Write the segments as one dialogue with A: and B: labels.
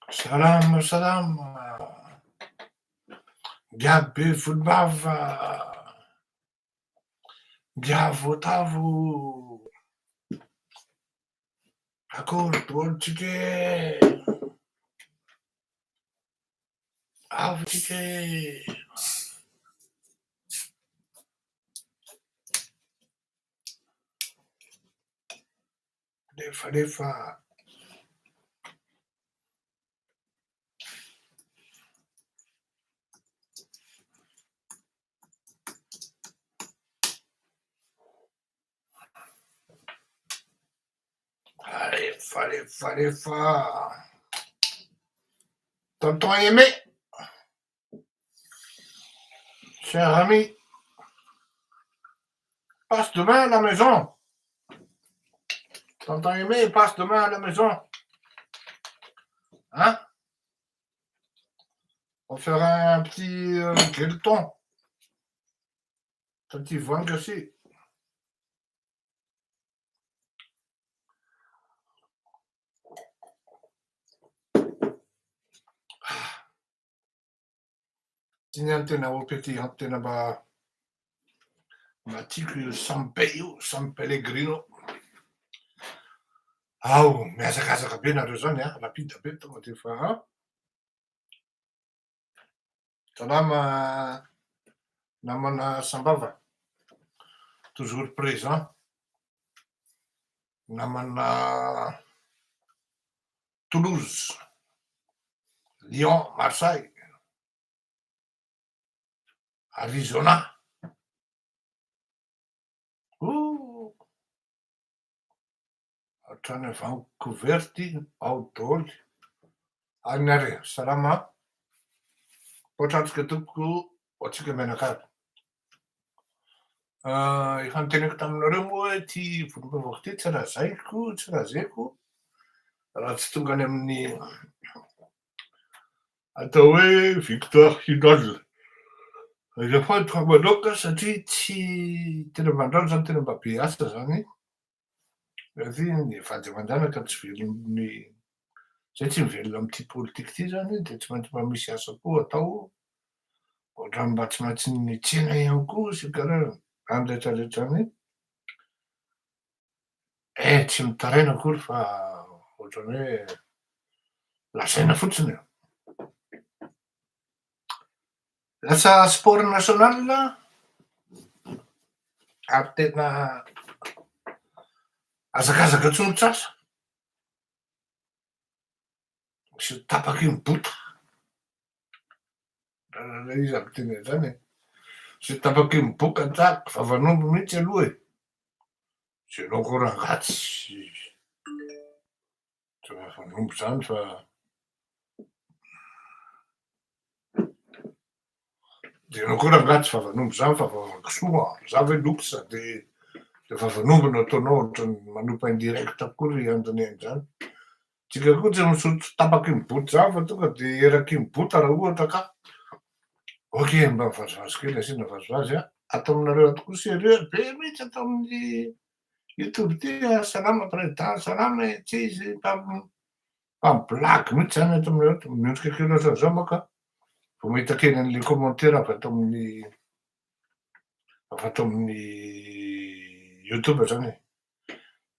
A: Salama salama, Ngiahy be volombava, ngiahy voatavo, akory daholo tsika e! Avo tsika e! Alefalefa. Alefa, alefa, alefa. Tonton Aimé. Cher ami, passe demain à la maison. Tonton Aimé, passe demain à la maison. Hein On fera un petit euh, gueuleton. Un petit voangy aussi. Ty ny an'ny tena OP ty an, tena mba mba tiako io Sampe io, San Pellegrino. Ao, mihazakazaka be nareo zany an, rapide be tonga de efa an. Salama namana Sambava, toujours présent, namana Toulouse, Lyon, Marseille, Arizona. Ooh! Hatrany Vancouver ty, ao daholo. Any ary e, salama an. Hoatrantsika tompoko ho antsika mianakavy. Efa noteneniko taminareo moa hoe ity volombavako ity tsy lazaiko, tsy lazaiko raha tsy tonga any amin'ny atao hoe victoire finale. Azafady fa manoaka satria tsy tena mandrano zany, tena mba be asa zany. Satria ny vady aman-janaka tsy velon'ny, zay tsy mivelona amin'ity politika ity zany dia tsy maintsy mba misy asa koa atao, ohatran'ny mba tsy maintsy ny tsena ihany koa sy karaha zany rehetra rehetra zany. Eh tsy mitaraina akory fa ohatran'ny hoe lazaina fotsiny e. Lasa sport national ary tena hazakazaka tsy mitsasa. Misy tapaky ny bota. Iza miteny an'izany e? Misy tapaky ny boka tsaky vavan'omby mihitsy aloha e. Jereo koa rangahy tsy Tsy vavan'omby izany fa Jereo koa rangahy tsy vavan'omby izany fa vavan-kisoa an! Za ve loko sa de de vavan'omby no ataonao ohatran'ny manompa indirect koa ry andonay an'izany. Tsika koa tsy misotro tapaky ny bota izany fa tonga de eraky ny bota raha ohatra ka. Ok mba mivazivazy kely asiana vazivazy an! Ato aminareo ato koa serieux be mihitsy ato amin'ny Youtube ity a, salama président, salama e, tsy izy mpa mpa mi-blague mihitsy zany ato aminareo ato, miondrika kely ohatran'izao manko aho vao mahita kely an'le commentaire avy ato amin'ny avy ato amin'ny youtube zany e.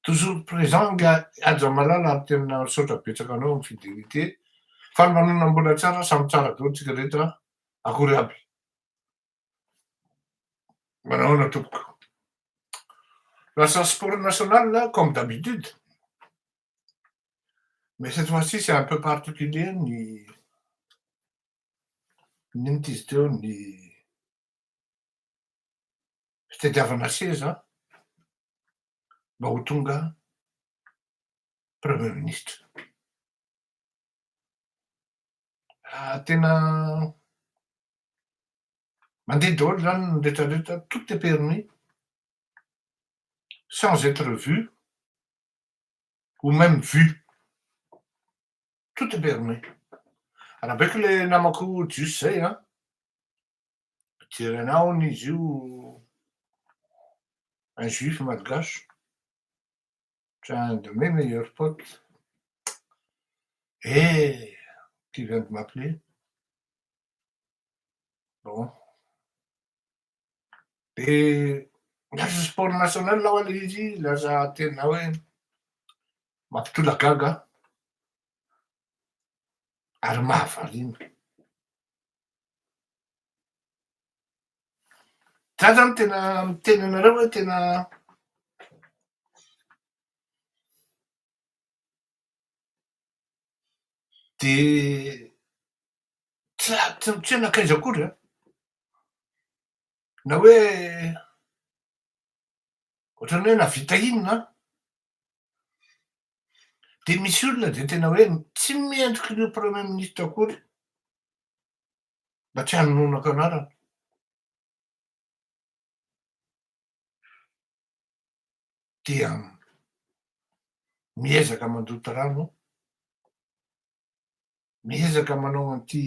A: Toujours présent nga Haja Malala ary tena misaotra betsaka anao amin'ny fidélité. Faly manana mbola tsara, samy tsara daholo tsika rehetra, akory aby. Manahoana tompoko. Lasa sport national comme d'habitude. Mais cette fois-ci c'est un peu particulier ny n'inona ty izy teo ny fitadiavana seza mba ho tonga premier ministre. Tena mandeha daholo zany ny retraretra, tout est permis sans etre vu ou même vu, tout est permis. Arahabaiko le namako Jiosy zay an, mijery anah hono izy io un juif malgache. C'est un de mes meilleurs potes. Eh! Qui vient de m'appeler. Bon. De lasa sport national hoa le izy, lasa tena hoe mampitolagaga ary mahavariana. Za zany tena miteny anareo hoe tena de tsy tsy tsy hoe nankaiza akory an, na hoe ohatran'ny hoe nahavita inona an, de misy olona de tena hoe tsy mendriky ny ho premier ministre akory mba tsy hanononako anarana. Dia miezaka mandoto rano, miezaka manao an'ity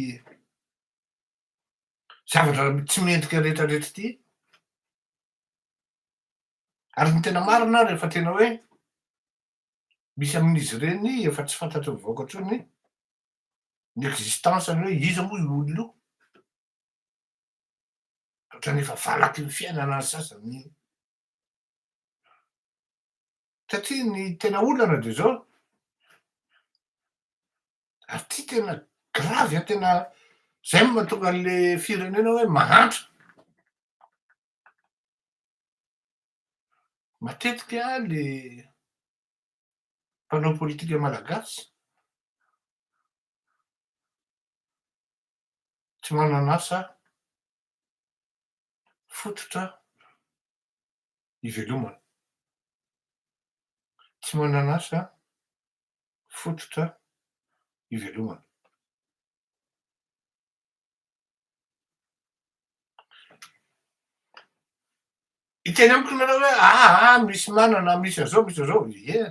A: zavatra tsy mendrika rehetrarehetra ity, ary ny tena marina rehefa tena hoe misy amin'izy ireny efa tsy fantatry ny vahoaka intsony ny existence-ny hoe iza moa io olona io, ohatran'ny efa valaky ny fiainana ny sasany. Satria ny tena olana de zao, ary ty tena gravy an, tena zay no mahatonga an'le firenena hoe mahantra. Matetika le mpanao politika malagasy tsy manana asa fototra ivelomana. Tsy manana asa fototra ivelomana. Hiteny amiko nareo hoe aa misy manana, misy an'izao, misy an'izao. Ie,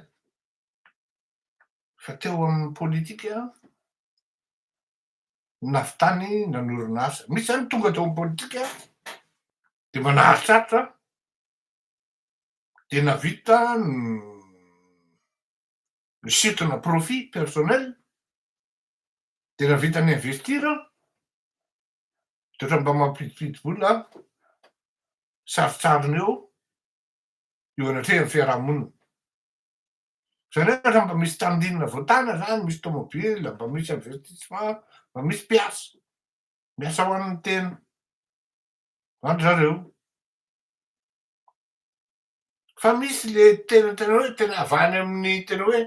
A: fa teo amin'ny politika nahavitany nanorina asa. Misy zany tonga teo amin'ny politika de mba naharitraritra de nahavita nisintona profit personnel de nahavita ni-investir de ohatran'ny mba mampidipidi-bola sarotsarony eo eo anatrehan'ny fiarahamonina. Zany hoe raha mba misy tandinina voatana zany, misy tomobile, mba misy investissement, mba misy mpiasa, miasa ho an'ny tena, ho an-dry zareo. Fa misy le tena tena hoe tena avy any amin'ny tena hoe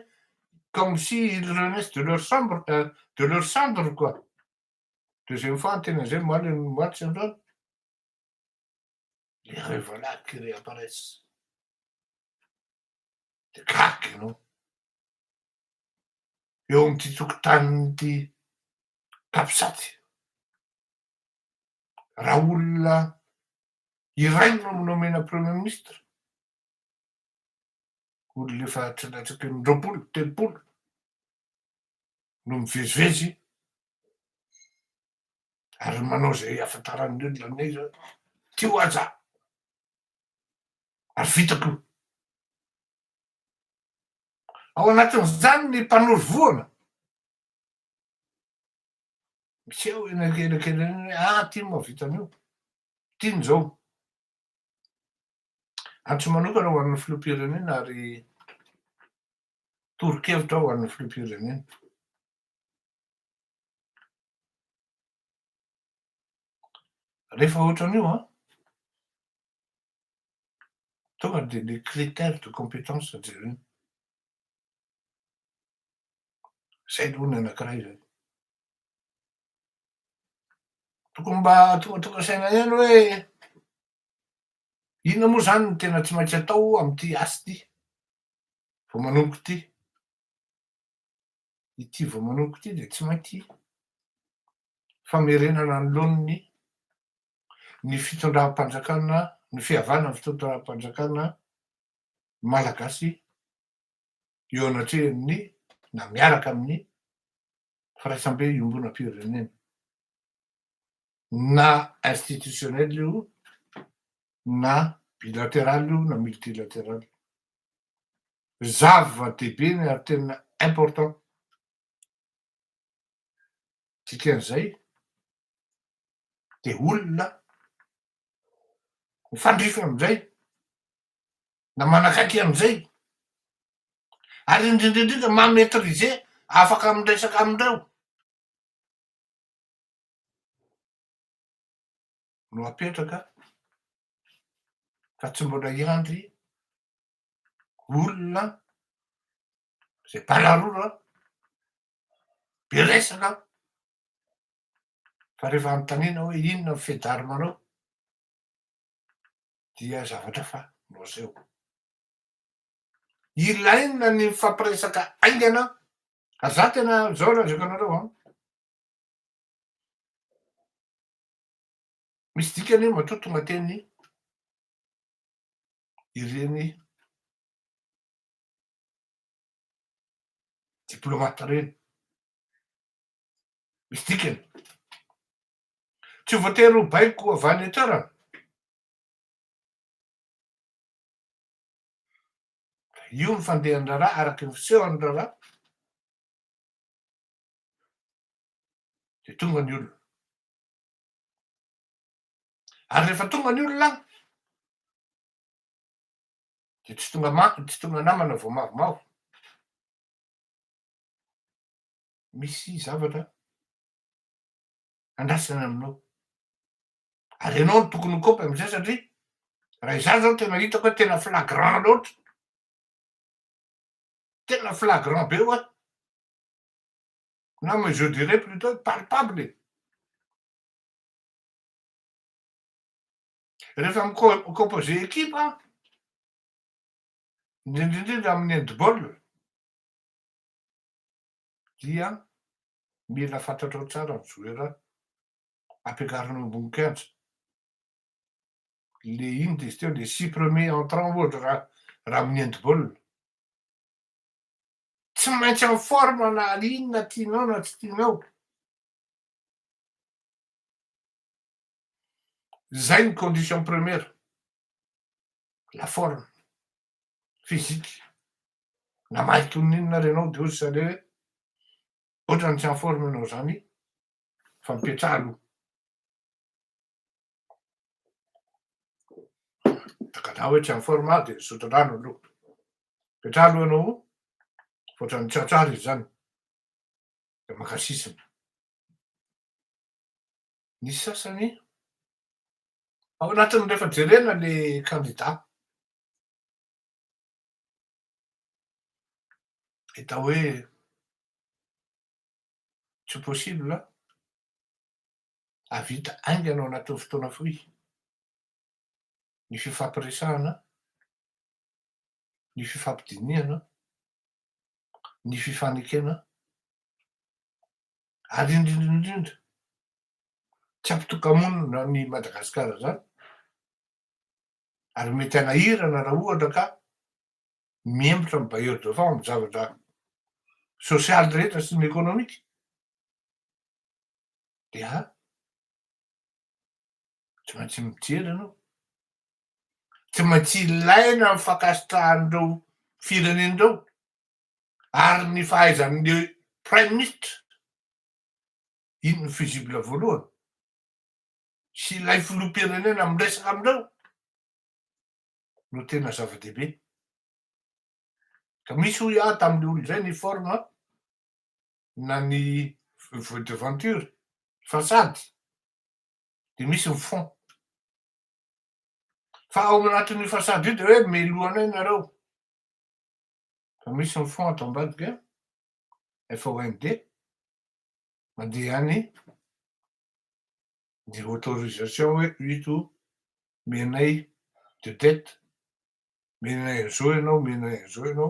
A: comme si ils renaissent de leur chambre, de leur cendre quoi. Deuxième fois ny tena zay omaly omaly tsy androany. Les revoilà qui réapparaissent. De gaga ianao. Eo amin'ity tokotanin'ity capsat. Raha olona iray no nomena premier ministre, olona efa tsy latsaky ny 20, 30 no mivezivezy ary manao izay ahafantaran'ny olona anay zao, ty ho aza ary vitako io. Ao anatin'izany ny mpanoro vohana, miseho eny ankehitriny eny hoe ah ty no mahavita an'io, ty no zao. Antso manokana ho an'ny filoham-pirenena ary toro-kevitra ho an'ny filoham-pirenena. Rehefa ohatran'io an, tonga de le critère de compétence jerena. Zay aloha ny anankiray zay. Tokony mba tongatonga saina ihany hoe inona moa zany no tena tsy maintsy atao amin'ity asa ity vao manomboka ity. Ity vao manomboka ity dia tsy maintsy famerenana ny laoniny ny fitondram-panjakana, ny fihavanan'ny fitondram-panjakana malagasy eo anatrehan'ny na miaraka amin'ny firaisambe iombonam-pirenena na institutionnel io na bilateral io na multilateral. Zava-dehibe ny ary tena important. Dikan'izay dia olona mifandrify amin'izay na manakaiky amin'izay ary indrindra indrindra maha maitriser afaka miresaka amin'ireo no apetraka fa tsy mbola hiandry olona zay balarora be resaka fa rehefa anontaniana hoe inona ny fait d'arme-nao dia zavatra hafa no aseho. Ilaina ny mifampiresaka haingana ary za tena zao lazaiko anareo an, misy dikany io matoa tonga teny ireny diplomate ireny, misy dikany. Tsy voatery ho baiko avy any an-toerana. Io ny fandehan'ny raharaha araky ny fisehon'ny raharaha dia tonga ny olona. Ary rehefa tonga ny olona dia tsy tonga ma- tsy tonga namana vao mavomavo. Misy zavatra andrasana aminao. Ary ianao no tokony ho kôpy amizay satria raha izaho zao tena hitako hoe tena flagrant loatra. Tena flagrant be hoa. Na mais je dirais plutôt palpable e. Rehefa mi-composer équipe an, indrindra indrindra amin'ny handball, dia mila fantatrao tsara ny joueur ampiakarinao ambony kianja. Le inona izy teo, les six premiers entrants ohatra raha raha amin'ny handball. Tsy maintsy en forme na inona tianao na tsy tianao. Zay ny condition première, la forme physique. Na mahay toy ny inona ary ianao de hozy zany hoe ohatrany tsy en forme ianao zany fa mipetraha aloha. Ka na hoe tsy en forme aho de misotro rano aloha. Mipetraha aloha ianao fa ohatran'ny tsy ao tsara izy zany de maka sisiny. Ny sasany ao anatin'ny rehefa jerena le kandida hita hoe tsy possible hahavita haingana ao anatin'ny fotoana fohy ny fifampiresahana, ny fifampidinihana, ny fifanekena Ary indrindra indrindra, tsy ampitoka-monina an'i Madagasikara izany, ary mety hanahirana raha ohatra ka mihemotra ny bailleur de fonds amin'ny zavatra sosialy rehetra sy ny ekonomika, dia tsy maintsy mijery ianao. Tsy maintsy ilaina ny fankasitrahan'ireo firenena ireo ary ny fahaizan'ny praiminisitra, iny no fusible voalohany, sy ilay filoham-pirenena miresaka amin'ireo no tena zava-dehibe. Ka misy hoy aho tamin'ilay olona izay ny forme na ny devanture, façade, dia misy ny fond. Fa ao anatin'io façade io dia hoe melohanay nareo. Fa misy ny fond ato ambadika, FOND, mandeha any ny autorisation hoe ito omenay de dette, omenay an'izao ianao, omenay an'izao ianao,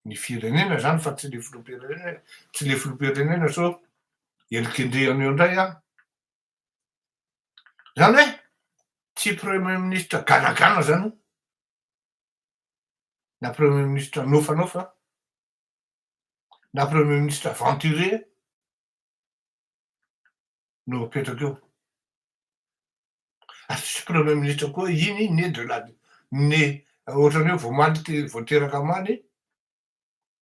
A: ny firenena zany fa tsy le filoham-pirenena, tsy le filoham-pirenena sao helikendrehana eo indray an. Zany hoe tsy premier ministre ganagana zany na premier ministre nofanofa, na premier ministre aventurier no apetraka eo. Ary tsisy premier ministre koa iny né de la né ohatran'ny hoe vao omaly te- vao teraka omaly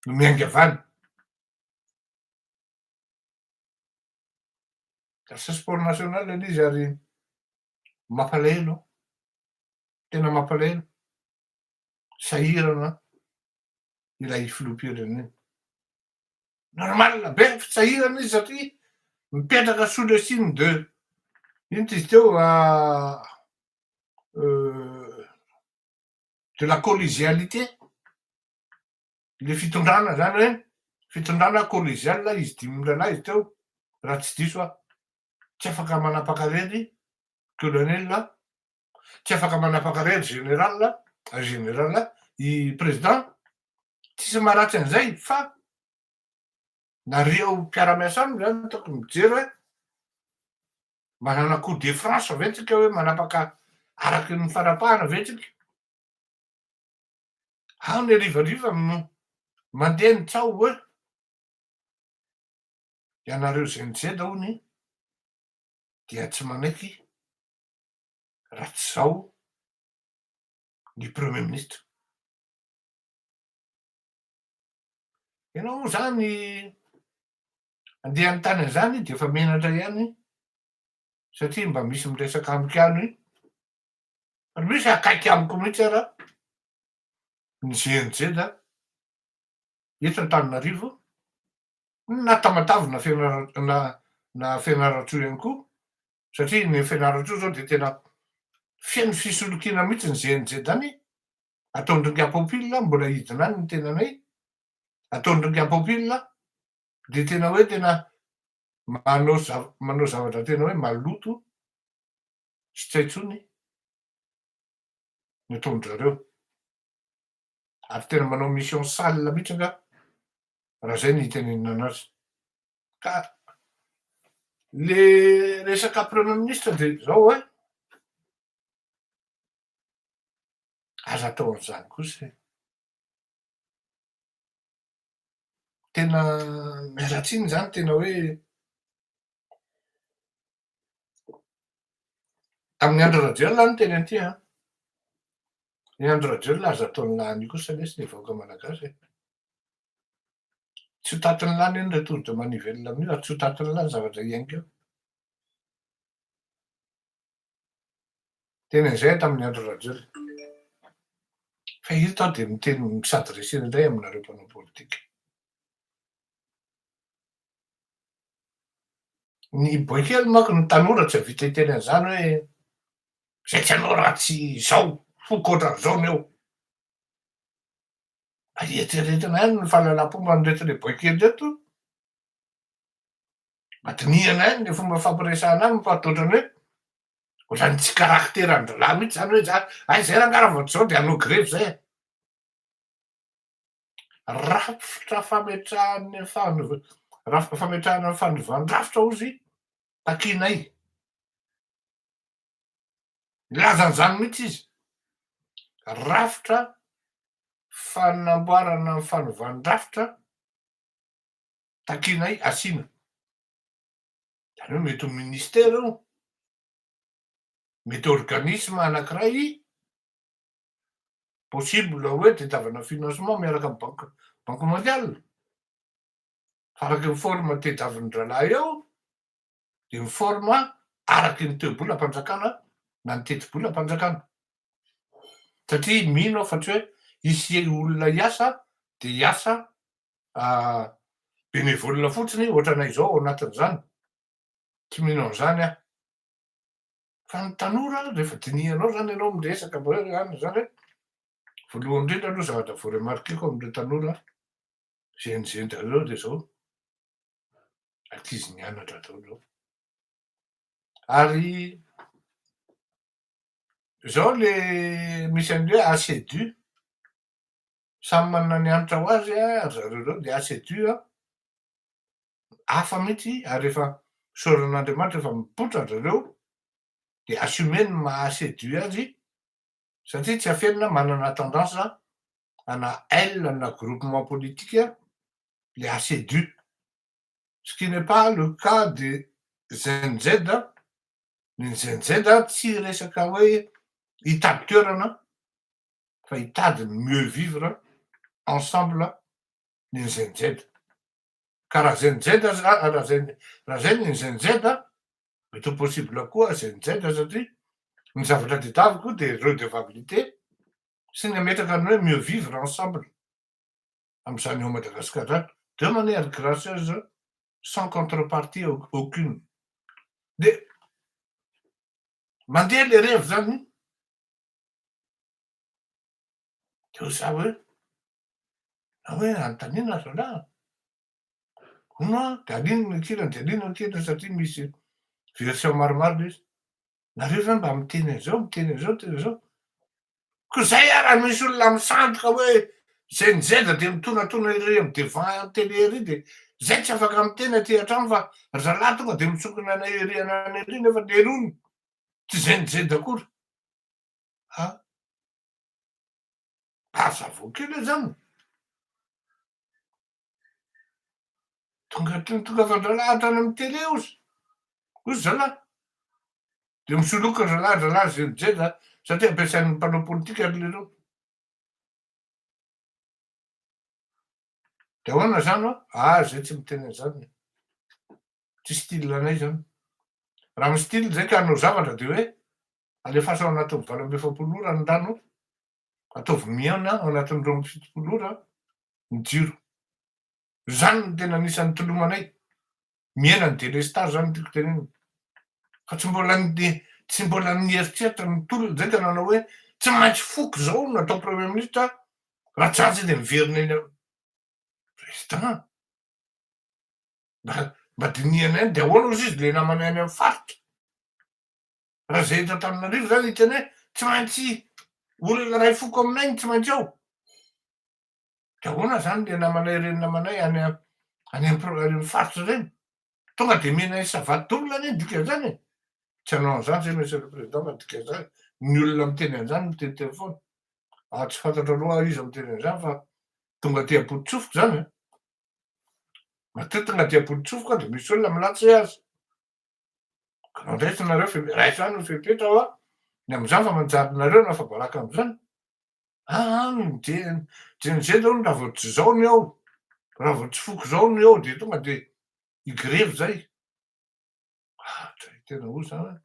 A: no miainga avy any. Lasa sport national le izy ary mampalahelo, tena mampalahelo, sahirana ilay filoham-pirenena. Normal be sahirana izy satria mipetraka sous le signe de ino ty izy teo de la collégialité le fitondrana zany hoe fitondrana collégial izy dimy mirahalahy izy teo raha tsy diso aho. Tsy afaka manapaka rery colonel, tsy afaka manapaka rery général, général i président, tsisy maharatsy an'izay fa nareo mpiara-miasa aminy zany tokony mijery hoe manana coup de France ve tsika hoe manapaka araky ny fanapahana ve tsika. Ao ny harivariva no mandeha ny tsaho hoe ianareo zay nijeda hony dia tsy manaiky raha tsy zao ny premier ministre. Ianao moa zany andeha hanontany an'izany de efa menatra ihany satria mba misy miresaka amiko ihany ary misy akaiky amiko mihitsy ara ny G N Z eto Antananarivo na Tamatave na Fianara- na na Fianarantsoa ihany koa satria ny Fianarantsoa zao de tena feno fisolokiana mihitsy ny G N Z any ataondringa popile mbola hidina any ny tenanay ataondringa popile de tena hoe tena manao zav- manao zavatra tena hoe maloto sy tsy hay intsony ny ataon-drareo ary tena manao mission sale mihitsy nga raha zay ny itenenina anazy. Ka le resaka premier ministre de zao hoe aza atao an'izany kosa e. Tena miala tsiny zany tena hoe tamin'ny Andry Rajoelina aho no niteny an'ity an. Ny Andry Rajoelina aza ataony lany kosa lesy ny vahoaka malagasy e. Tsy ho tatin'ny lany anie retour de manivelle amin'io ary tsy ho tatin'ny lany zavatra hiainga eo. Teny an'izay aho tamin'ny Andry Rajoelina. Fa eto aho dia miteny mi-s'adresser indray aminareo mpanao politika. Ny boay kely manko ny tanora tsy hahavita hiteny an'izany hoe zay tsy hanao raha tsy izao, foko ohatran'izao ny eo. Mba eritreretina ihany ny fahalalam-pomban'ireto le boay kely ireto, mba dinihana ihany ny fomba fampiresahana aminy fa ohatran'ny hoe ohatran'ny tsy caractère-an-drahalahy mihitsy zany hoe za, hay zay rangahy raha vao tsy zao de hanao grevy zay e. Rafitra fametrahana fanov- rafitra fametrahana ny fanovan-drafitra hozy takianay. Nilaza an'izany mihitsy izy. Rafitra fanamboarana ny fanovan-drafitra takianay asiana. Izany hoe mety ho ministera io, mety organisme anankiray possible hoe tadiavana financement miaraka amin'ny banque banque mondiale. Fa araky ny forme tediavin-drahalahy eo de ny forme araky ny toe-bolam-panjakana na ny teti-bolam-panjakana. Satria mino aho fa tsy hoe hisy olona hiasa de hiasa bénévole fotsiny ohatranay izao ao anatin'izany. Tsy mino an'izany aho. Fa ny tanora rehefa dinihanao zany ianao miresaka mba hoe any zany hoe voalohany indrindra aloha zavatra voa-remarqueko amin'ireo tanora zenizendra ireo de zao ankizy nianatra daholo zao. Ary zao le misy an'le hoe assedu, samy manana ny hanitra ho azy ry zareo reo de assedu an, hafa mihitsy ary efa isaoran'Andriamanitra efa mipoitra ry zareo de assumer ny maha assedu azy satria tsy afenina manana tendance ana aile na groupement politique le assedu, ce qui n'est pas le cas de Gen Z, ny Gen Z tsy resaka hoe hitady toerana fa hitady ny mieux vivre ensemble ny Gen Z. Ka raha Gen Z raha zay raha zay ny Gen Z. Mety ho possible koa Gen Z satria ny zavatra tadiaviko dia redevabilité sy ny hametraka ny hoe mieux vivre ensemble amin'izany ao Madagasikara izany, de manière gracieuse sans contrepartie aucune. Dia mandeha le revy zany, de hoy za hoe, na hoe anontaniana zalahy, hono an, de alino ny ankilany de alino ny ankilany satria misy version maromaro le izy, nareo ve mba miteny an'izao, miteny an'izao, miteny an'izao, Ko zay ary raha misy olona misandoka hoe Gen Z de mitonatona ery am devant télé ery de zay tsy afaka miteny aty antrano fa ry zalahy tonga de misokona anay ery anany ery nefa lerony tsy Gen Z akory a! Hazavao kely hoe zany. Tonga tonga fandralahy hatrany amin'ny télé ozy. Ozy zalahy. De misoloky ry zalahy zalahy ZZ satria ampiasain'ny mpanao politika ry lereo. De ahoana zany hoa? Ah zay tsy miteny an'izany. Tsy style anay zany. Raha mi style zay ka hanao zavatra de hoe alefaso ao anatin'ny 48 ora ny rano, ataovy mihaona ao anatin'ny 72 ora ny jiro. Zany no tena anisan'ny tolomanay. Mihena ny délestage zany no tiako tenenina. Fa tsy mbola tsy mbola nieritreritra ny tolona zay ka nanao hoe tsy maintsy foko zao no atao premier ministre raha tsy zany zay de miverina eny am président. Mba mba dinihana ihany de ahoana ozy izy le namanay any am faritra. Raha zay eto Antananarivo zany hiteny hoe tsy maintsy olona iray foko aminay no tsy maintsy ao. De ahoana zany le namanay ireny namanay any any am faritra ireny? Tonga de omena savate double anie ny dikan'izany e! Tsy hanao an'izany zay monsieur le président fa ny dikan'izany ny olona miteny an'izany miteniteny foana. Ah tsy fantatro aloha iza miteny an'izany fa tonga aty am-poto-tsofiko zany an! Matoa tonga aty am-poto-tsofiko aho de misy olona milaza hoe aza. Ka andraiso nareo fe, raiso ihany ny fepetra hoa ny amin'izany fa manjary nareo no afa-baraka amin'izany. Aa ny Gen Z hono raha vao tsy zao ny ao, raha vao tsy foko zao ny ao de tonga de higrevy zay. Ah dray tena oa zany an!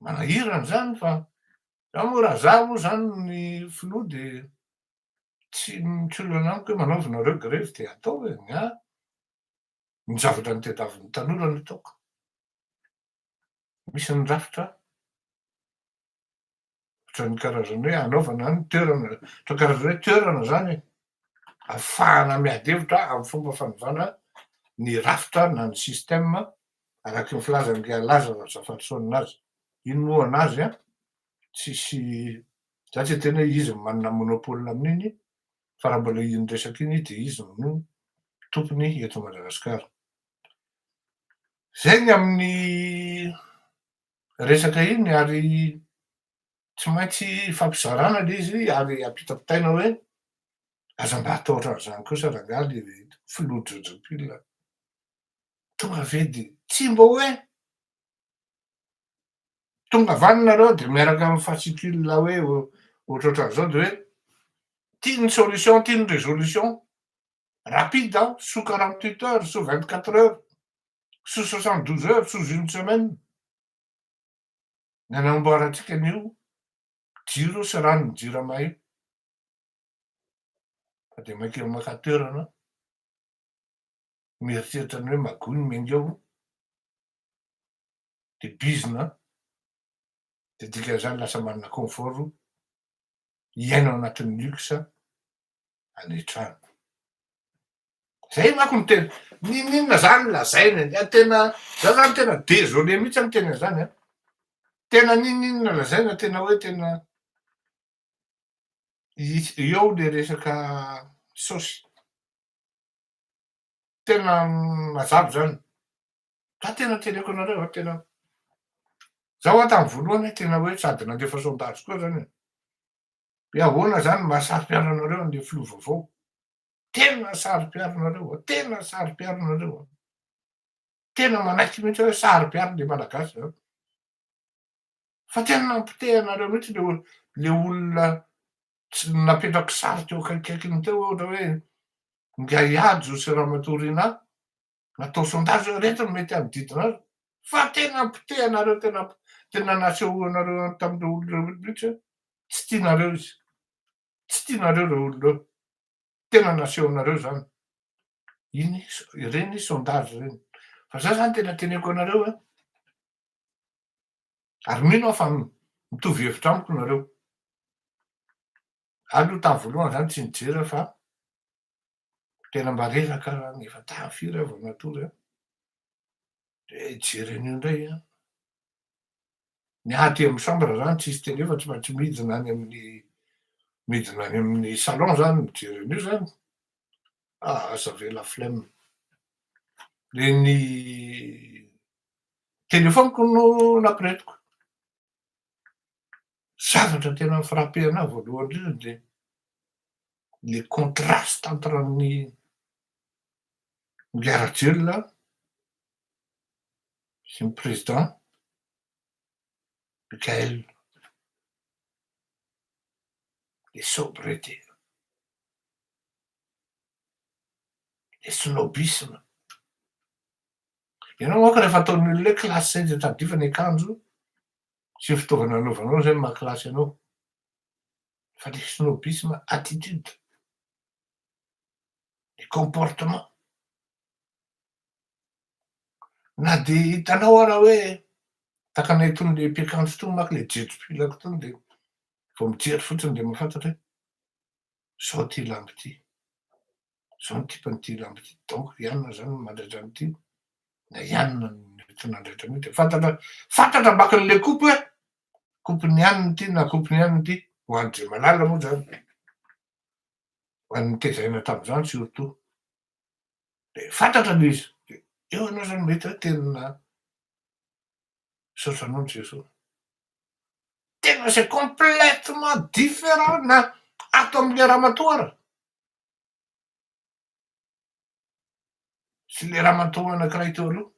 A: Manahirana zany fa za moa raha za moa zany ny filoha de tsy tsy olana amiko hoe manaova nareo grevy de atao e, ny ahy ny zavatra notadiavin'ny tanora no ataoko. Misy ny rafitra Ohatran'ny karazany hoe hanaovana ny toerana, ohatran'ny karazany hoe toerana zany e, ahafahana miady hevitra amin'ny fomba fanovana ny rafitra na ny système araky ny filazan'i Laza Razafiarison azy. Iny moa an'azy an, tsisy, za tsy hiteny hoe izy no manana monopole amin'iny fa raha mbola iny resaka iny dia izy no tompony eto Madagasikara. Zay ny amin'ny resaka iny ary tsy maintsy ifampizarana le izy ary ampitampitaina hoe aza mba atao ohatran'izany kosa rangahy le filoha Jojo-Pil a! Tonga ve de tsy mba hoe tonga avy any nareo de miaraka amin'ny fascicule hoe ohatrohatran'izao de hoe ty ny solution ty ny résolution rapide an, sous 48 heures, sous 24 heures, sous 72 heures, sous une semaine ny anamboarantsika an'io jiro sy rano ny jirama io fa de maika maka toerana mieritreritra ny hoe magoy ny miainga eo de bizina de dikan'izany lasa manana confort hiaina ao anatin'ny luxe any an-trano. Zay manko no tena, n'inon'inona zany lazaina e, tena, za zany tena désolé mihitsy aho miteny an'izany an, tena n'inon'inona lazaina tena hoe tena eo le resaka saosy, tena mazava zany, za tena teneko anareo an, tena, za hoa tamy voalohany aho tena hoe sady nandefa sondage koa zany e, Hoe ahoana zany maha saro-piaro anareo an'le filoha vaovao? Tena saro-piaro nareo a, tena saro-piaro nareo a. Tena manaiky mihitsy aho hoe saro-piaro le malagasy zany. Fa tena nampotehanareo mihitsy le le olona tsy napetrako sary teo akaikikaikiny teo ohatra hoe Ingahy Hajo sy Ramatoa Rinah, natao sondage hoe reto no mety hanodidina azy. Fa tena potehanareo, tena tena nasehoanareo tamin'ireo olona ireo mihitsy hoe tsy tianareo izy. Tsy tianareo ireo olona ireo. Tena nasehonareo zany. Iny ireny sondage ireny. Fa za zany tena teneko anareo hoe, ary mino aho fa mitovy hevitra amiko nareo. Aloha tamin'ny voalohany zany tsy nijery aho fa tena mba reraka aho zany, efa tany firy aho vao natory an, de hijery an'io indray an. Ny ahy aty amin'ny chambre zany tsisy télé fa tsy maintsy midina any amin'ny midina any amin'ny salon zany mijery an'io zany. Ah, j'avais la flemme. Reny telefaoniko no nampiretiko. Zavatra tena ni-frappé anahy voalohany indrindra de le contraste entre ny Ingahy Rajoelina sy ny président Mickaël. Le sobriété, le snobisme. Ianao manko rehefa ataon'ny olona hoe classe zay de tadidio fa ny akanjo sy ny fitaovana anaovanao zay no maha classe anao. Fa le snobisme attitude, le comportement. Na de hitanao ara hoe tahaka anay itony le mpiakanjo itony manko le jejom-pilako itony de vao mijery fotsiny de mahafantatra hoe zao ty lamba ity, zao ny type-n'ity lamba ity, donc i anona zany no mandraitra an'ity na i anona no entina handraitra an'io de fantatra fantatra ambakin'le coupe hoe coupe-n'ny anona ity na coupe-n'ny anona ity, ho an'i Dremalala moa zany, ho an'ny nitezaina tamin'izany surtout. De fantatra le izy, de eo anao zany mety hoe tena misaotra anao Jesoa. Tena c'est complètement différent na ato am'le ramatoa ara sy le ramatoa anankiray teo aloha.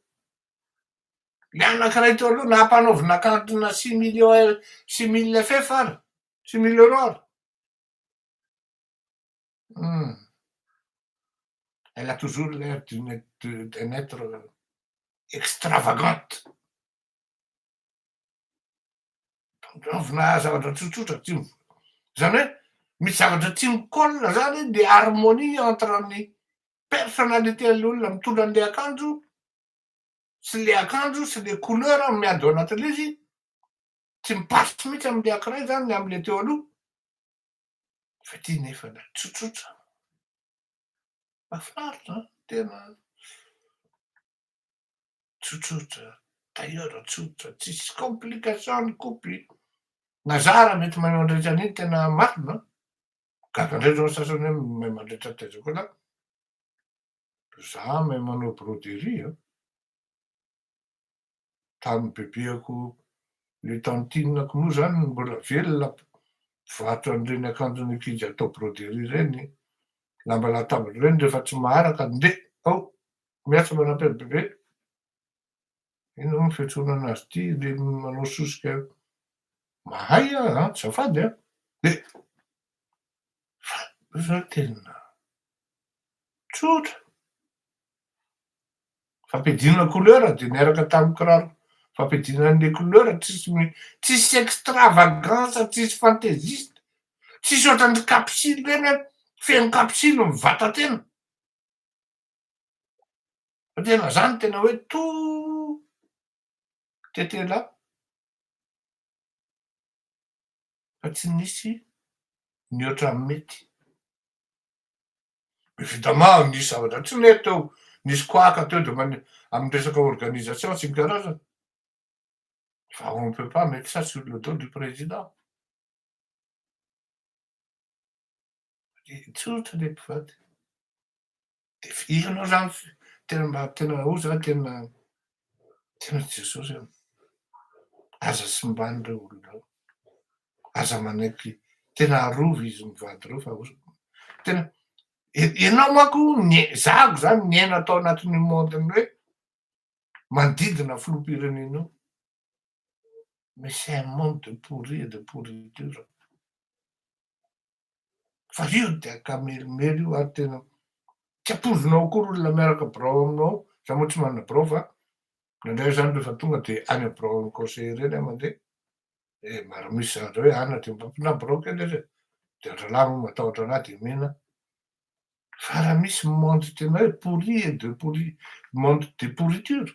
A: Le anankiray teo aloha na ampanaovina akanjona 6 millions, 6000 FF ara, 6000 euros ara. Elle a toujours l'air d'une d'un être extravagante. Tondraovina zavatra tsotsotra tsy zany hoe misy zavatra tsy mi-colle zany de harmonie entre ny personnalité an'le olona mitondra an'le akanjo sy le akanjo sy le couleur miady ao anatin'le izy, tsy mi-passe mihitsy am'le ankiray zany ny am'le teo aloha. Fa ty nefa da tsotsotra. Mahafinaritra tena tsotsotra, tailleur tsotra, tsisy complication ny coupe. Na za raha mety mahay mandraitra an'iny tena marina. Gaga indray zao ny sasany hoe mahay mandraitra taiza koa lahy. Za mahay manao broderie an. Tamin'ny bebeako le tantine-ko moa zany mbola velona mpivarotra an'ireny akanjon'ny ankizy atao broderie ireny, lamba latabatra ireny rehefa tsy maharaka ndeha ao miasa manampy an'i bebe. Ino moa ny fiantsoana anazy ity le manao sosika mahay aho an, azafady an, de fa zao tena tsotra. Fampidinana couleur de niaraka tamin'ny kiraro fampidinana an'le couleur tsisy tsisy extravagance, tsisy fantaisiste, tsisy ohatran'ny kapsily reny hoe feno kapsily mivata-tena. Fa tena zany tena hoe tout était là. Fa tsy nisy nihoatra mety. Évidemment nisy zavatra tsy nety teo, nisy koaka teo de amin'ny resaka organisation sy ny karazany. Fa on peut pas mettre ça sur le dos du président. Tsotra le mpivady. De ianao zany tena mba tena o zany tena tena Jesosy an. Aza simbany reo olona reo. Aza manaiky tena arovy izy mivady reo fa tena ianao manko ny zahako zany niaina tao anatin'io monde-ny hoe manodidina filoham-pirenena io. Mais c'est un monde de pourri et de pourriture. Fa io de akamelomelo io ary tena tsy ampoizinao akory olona miaraka birao aminao, za moa tsy manana birao fa Indraindray zany rehefa tonga de any amy birao conseiller reny aho mandeha, e maro misy zavatra hoe any de mba birao kely izy e, de andralahy moa matahotra anahy de mena. Fa raha misy monde tena hoe pourri et de pourri, monde de pourriture,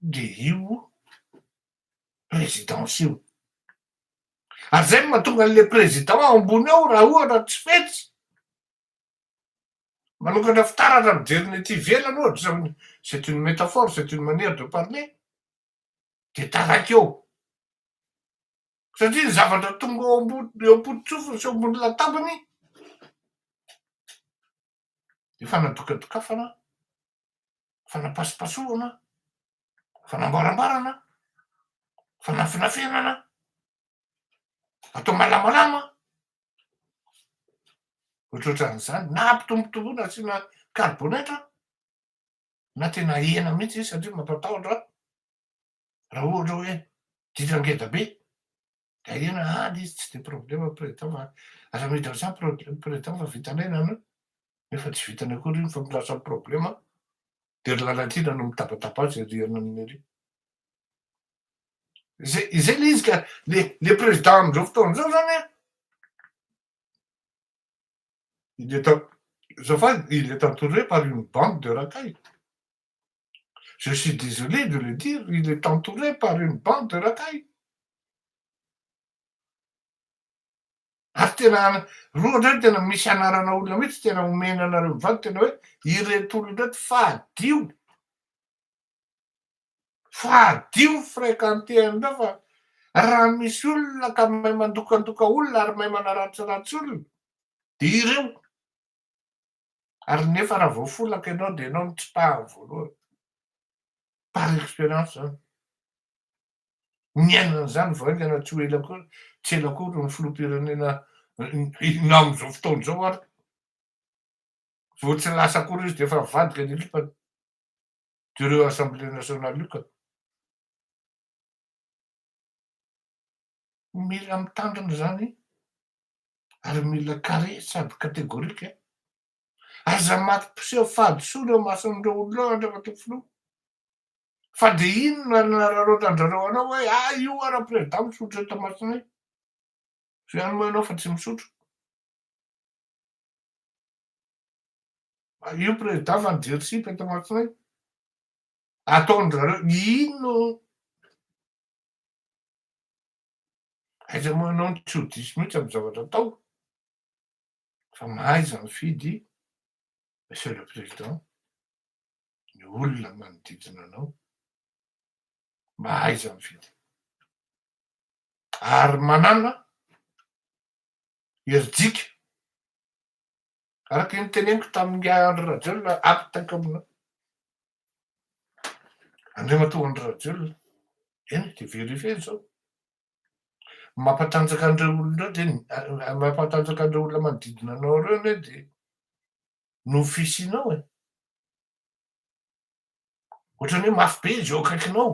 A: de io présidence io. Ary zay no mahatonga an'le président ambony ao raha ohatra tsy fetsy, manokatra fitaratra mijery ny aty ivelany ohatra, c'est une métaphore, c'est une manière de parler, de taraiky eo. Satria ny zavatra tonga eo ambony eo am-pototsofiny sy eo ambony latabany de fanadokadokafana, fanapasopasohana, fanamboaramboarana, fanafinafenana, atao malamalama, ohatrohatran'izany, na ampitombotomboana asiana karibonetra, na tena hena mihitsy izy satria mampatahotra raha ohatra hoe ditra ngeda be, de ahena any izy tsy de problema président fa aza miditra am'izany président fa vitanay nano, nefa tsy vitany akory iny fa lasa problema, de ry Lalatiana no mitabataba azy ariana aminy ary. Zay izay le izy ka le président am'izao fotoana zao zany a, il est azafady, il est entouré par une bande de racailles. Je suis désolé de le dire, il est entouré par une bande de racailles. Ary tena roa ndray tena misy anarana olona mihitsy tena omena anareo mivady tena hoe ireto olona ireto fadio. Fadio fréquenter an'ireo fa raha misy olona ka mahay mandokandoka olona ary mahay manaratsiratsy olona de ireo. Ary nefa raha vao folaka ianao de ianao no tsipahany voalohany. Par expérience zany. Niaina an'izany vao haingana tsy ho ela akory, tsy ela akory ny filoham-pirenena na am'izao fotoana izao ary. Vao tsy lasa akory izy de efa mivadika ny ekipa de assemblée nationale io ka. Mila mitandrina zany ary mila carré sady catégorique. Aza mampiseho fahadisoana eo imason'ireo olona eo Andriamatoa Filoha. Fa de inona no nararaotan-drareo anao hoe ah io ara président misotro eto imasonay. Zay ihany moa ianao fa tsy misotro. Io président fa nijery sipa eto imasonay. Ataon-drareo ino? Aiza moa ianao no tsy ho diso mihitsy amin'ny zavatra atao fa mahaiza mifidy Monsieur le Président ny olona manodidina anao, mahaiza mifidy ary manana herijika araky ny teneniko tamin'ny Andry Rajoelina ampitaiko aminao Andriamatoa Andry Rajoelina, eny de vérifier zao. Mampatanjaka an'ireo olona ireo de mampatanjaka an'ireo olona manodidina anao ireo anie de no fisianao e. Ohatran'ny hoe mafy be izy eo akaikinao.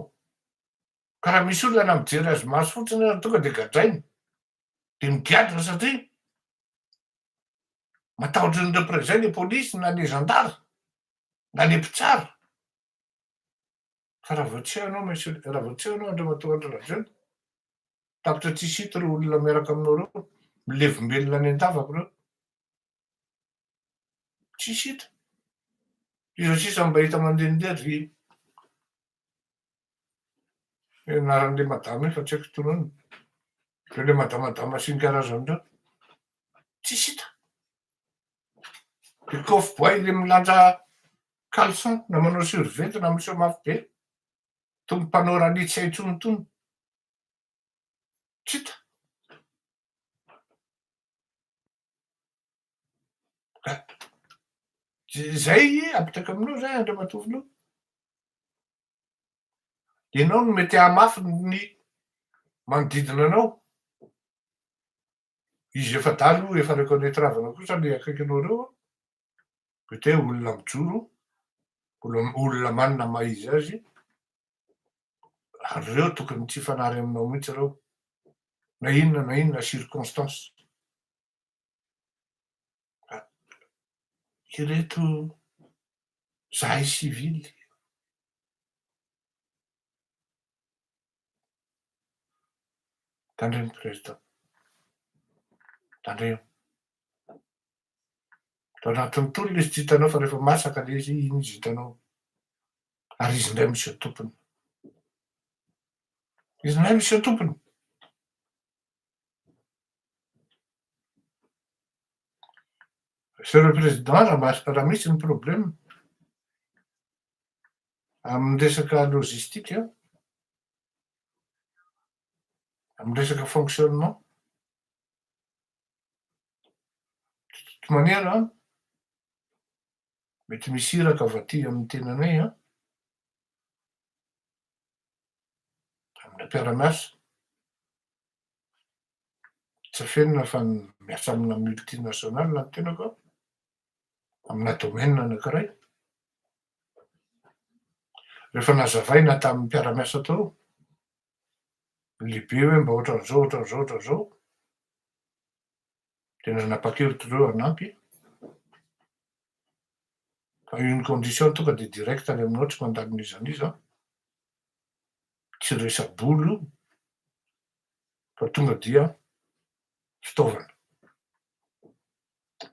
A: Ka raha misy olona na mijery azy maso fotsiny ary tonga de gadrainy. De migadra satria matahotra ny représailles le polisy na le gendarme na le mpitsara. Fa raha vao tsy eo ianao monsieur, raha vao tsy eo ianao Andriamatoa Andry Rajoelina, tapitra tsisy hita ireo olona miaraka aminao ireo, milevombelona any an-davaka ireo. Tsisy hita. Iza sisa mba hita mandehandeha ry anaran'ilay madama iny fa tsy haiko tononina. Ireo ilay madamadama sy ny karazany ireo. Tsisy hita. Le cowboy le milanja caleçon na manao survêt na miseho mafy be. Tony mpanao rallye tsy hay intsony tony. Tsy hita. Zay ampitaiko aminao zay Andriamatoa Filoha. Ianao no mety hahamafy ny manodidina anao. Izy efa-dahy aloha efa reconnaitre havana kosa le akaikinao reo an, mety hoe olona mijoro, olona manana maha izy azy, ary reo tokony tsy hifanary aminao mihitsy reo, na inona na inona circonstance. Ireto zahay civil. Tandremo président. Tandremo. Tao anatin'ny tolona izy tsy hitanao fa rehefa masaka le izy, iny izy hitanao. Ary izy indray miseho tompony. Izy indray miseho tompony. Monsieur le Président, raha misy ny problème amin'ny resaka logistique, amin'ny resaka fonctionnement, de toute manière an, mety misy iraka avy aty amin'ny tenanay an, amina mpiara-miasa, tsy afenina fa miasa amina multinationale ny tenako an, amina domaine anankiray. Rehefa nazavaina tamin'ny mpiara-miasa tao, ny lehibe hoe mba ohatran'izao, ohatran'izao, ohatran'izao, dia nanapa-kevitra ireo hanampy, fa une condition tonga dia direct any aminao tsy mandalo n'iza n'iza, tsy resa-bola io fa tonga dia fitaovana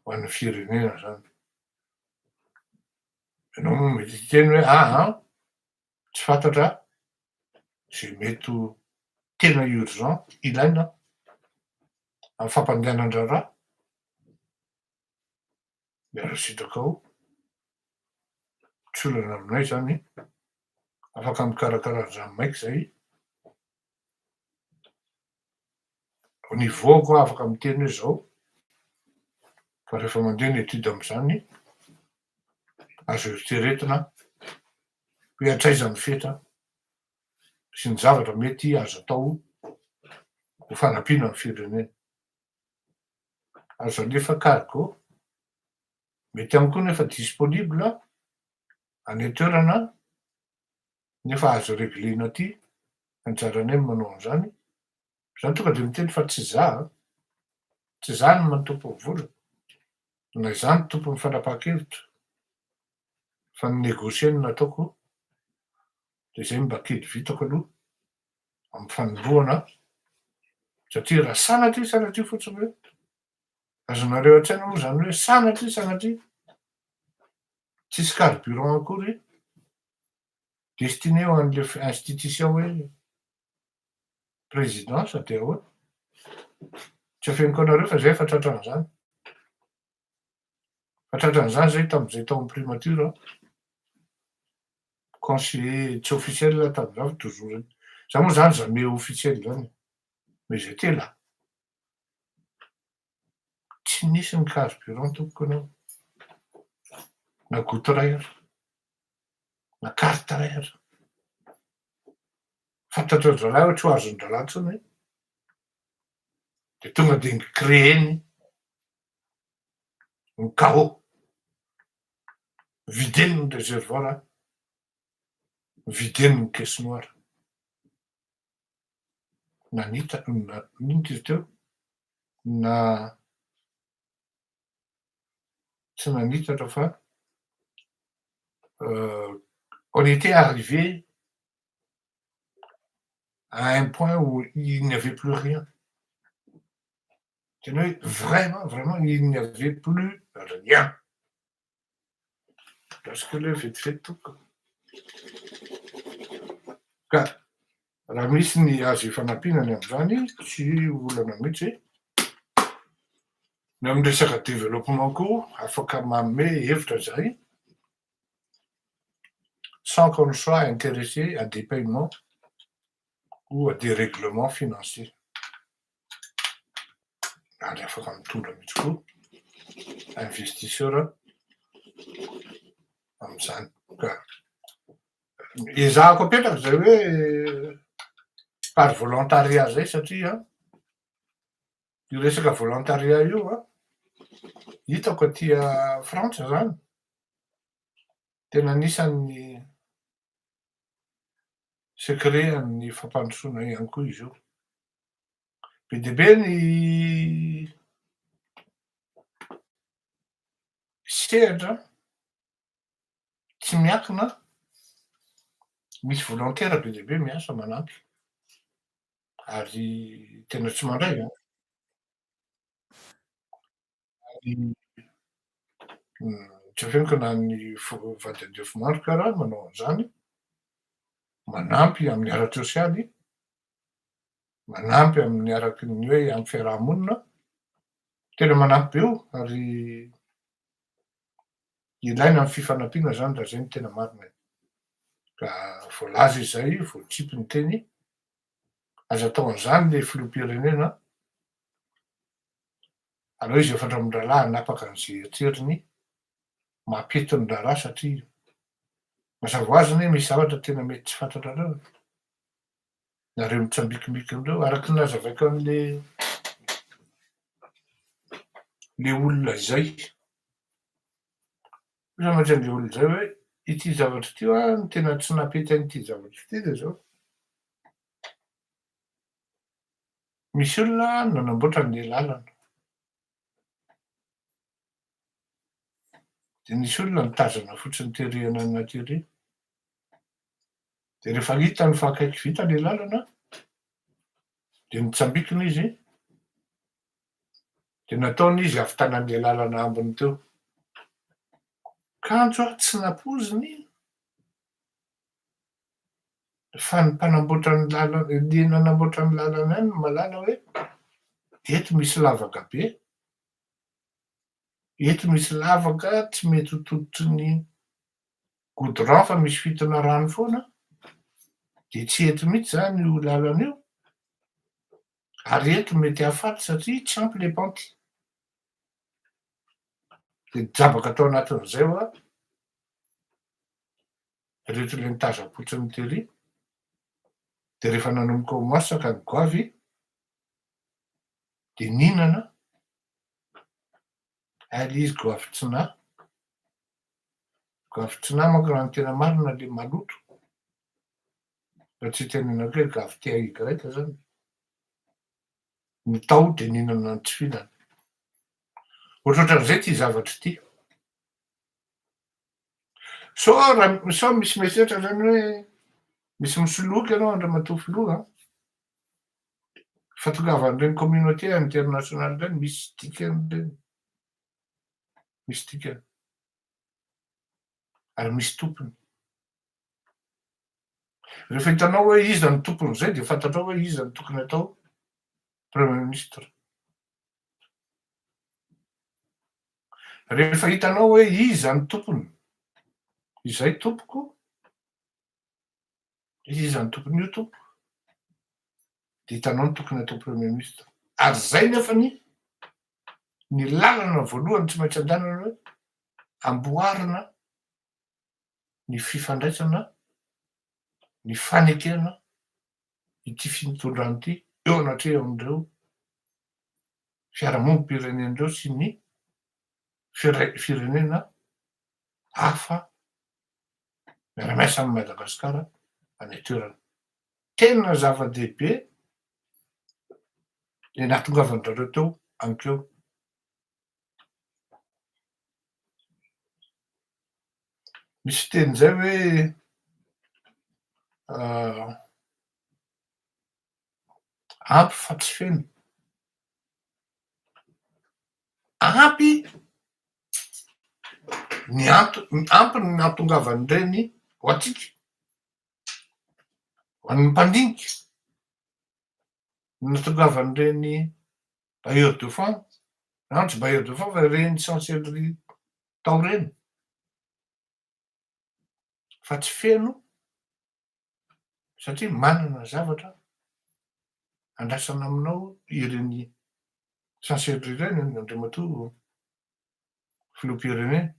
A: ho an'ny firenena zany. Ianao moa mety hiteny hoe aa tsy fantatra izay mety ho tena urgent ilaina amin'ny fampandehanan-draharaha, miala sitraka ao, tsy olana aminay izany, afaka mikarakara an'izany maika izay, au niveau-ko aho afaka miteny hoe zao, fa rehefa mandeha ny étude amin'izany, azo eritreretina hoe hatraiza ny fetra sy ny zavatra mety azo atao ho fanampiana ny firenena. Azo alefa cargo, mety ihany koa nefa disponible any an-toerana nefa azo reglena aty, anjaranay ny manao an'izany, za tonga de miteny fa tsy za an, tsy za no tompon'ny vola, na izaho no tompon'ny fanapahan-kevitra, fa ny negocier no nataoko, de zay no mba kely vitako aloha amin'ny fanombohana, satria raha sanatria sanatria fotsiny hoe, azonareo an-tsaina moa zany hoe sanatria sanatria tsisy carburant akory destiné ho an'le institution hoe présidence de ahoana? Tsy afeniko anareo fa zay efa tratran'izany. Fa tratran'izany zay tamin'izay tao amin'ny primature an. Conseiller tsy officiel tamin'izany fa toujours. Za moa zany jamais officiel zany e. Mais j'étais là. Tsy nisy ny carburant tompoko anao. Na goutte iray aza. Na carte iray aza. Fantatry ry zalahy hoe tsy ho azon-drahalahy intsony hoe. De tonga de ni-créer-ny ny chaos. Videny ny réservoir, videny ny caisse noire. Nanita, na, inona izy teo? Na tsy nanitatra fa on était arrivé à un point où il n'y avait plus rien. Tena hoe vraiment, vraiment il n'y avait plus rien. Presque le vetivety tompoko. Ka raha misy ny azo ifanampiana ny amin'izany, tsy olana mihitsy. Ny amin'ny resaka développement koa afaka manome hevitra izahay sans qu'on soit intéressé à des paiements ou à des règlements financiers. Ary afaka mitondra mihitsy koa investisseur amin'izany. Ka ezahako apetraka izay hoe par volontariat zay satria io resaka volontariat io an, hitako aty Frantsa zany, tena anisan'ny secret an'ny fampandrosoana ihany koa izy io. Be dia be ny sehatra tsy miankina, misy volontaire be dia be miasa manampy. Ary tena tsy mandray an! Ary tsy afeniko na ny vady andefimandriko ara manao an'izany, manampy amin'ny ara-tsosialy, manampy amin'ny araky ny hoe amin'ny fiaraha-monina, tena manampy be io ary ilaina ny fifanampiana zany raha zay no tena marina e. Ka voalaza izay, voatsipy ny teny, aza atao an'izany le filoham-pirenena, aleo izy efatra mirahalahy hanapaka an'izay eritreriny mampety ny raharaha satria mazava ho azy anie misy zavatra tena mety tsy fantatrareo e. Nareo mitsambikimbikina ireo, araka ny nazavaiko an'le le olona izay. Hoy za mantsy an'le olona izay hoe ity zavatra ity hoa no tena tsy nampety an'ity zavatra ity dia zao. Misy olona nanamboatra an'le lalana. Dia nisy olona nitazana fotsiny tery ananona tery. Dia rehefa hitany fa akaiky vita ilay lalana, dia nitsambikina izy, dia nataony izy hahavitana an'ilay lalana ambiny teo. Kanjo aho tsy nampoiziny fa ny mpanamboatra ny lalana, ny nanamboatra ny lalana ihany no mahalala hoe eto misy lavaka be, eto misy lavaka tsy mety ho tototry ny goudron fa misy fintona rano foana, dia tsy hety mihitsy izany io lalana io, ary eto mety hahafaty satria tsy ampy le pente. Dia nijabaka tao anatin'izay hoa ireto le nitazam-potsiny tery, dia rehefa nanomboka ho masaka ny goavy dia nihinana, hay le izy goavy tsy nahy. Gavy tsy nahy manko raha ny tena marina le maloto. Raha tsy itenenako hoe gavy TAY zany. Ny tao dia nihinana ny tsy fihinana. Ohatrohatran'izay ity zavatra ity. Sao raha sao misy mieritreritra zany hoe misy misoloky ianao Andriamatoa Filoha an. Fahatongavan'ireny communauté internationale ireny misy dikany ireny. Misy dikany. Ary misy tompony. Rehefa hitanao hoe iza no tompon'izay dia fantatrao hoe iza no tokony atao premier ministre. Rehefa hitanao hoe iza no tompony, izay tompoko, iza no tompon'io tompoko, dia hitanao ny tokony atao premier ministre. Ary izay nefany ny lalana voalohany tsy maintsy andehanana hoe amboarina ny fifandraisana, ny fanekena ity fitondrana ity eo anatrehan'ireo fiarahamonim-pirenena ireo sy ny firenena hafa miara-miasa amin'i Madagasikara any an-toerana. Tena zava-dehibe ny nahatongavan-dRareo teo ankeo. Misy fiteny izay hoe ampy fa tsy feno. Ampy ny antony, ampy ny nahatongavan'ireny ho antsika, ho an'ny mpandinika, ny nahatongavan'ireny bailleurs de fonds, na tsy bailleurs de fonds fa ireny chancellerie tao ireny, fa tsy feno satria manana zavatra andrasana aminao ireny chancellerie ireny Andriamatoa Filoham-pirenena.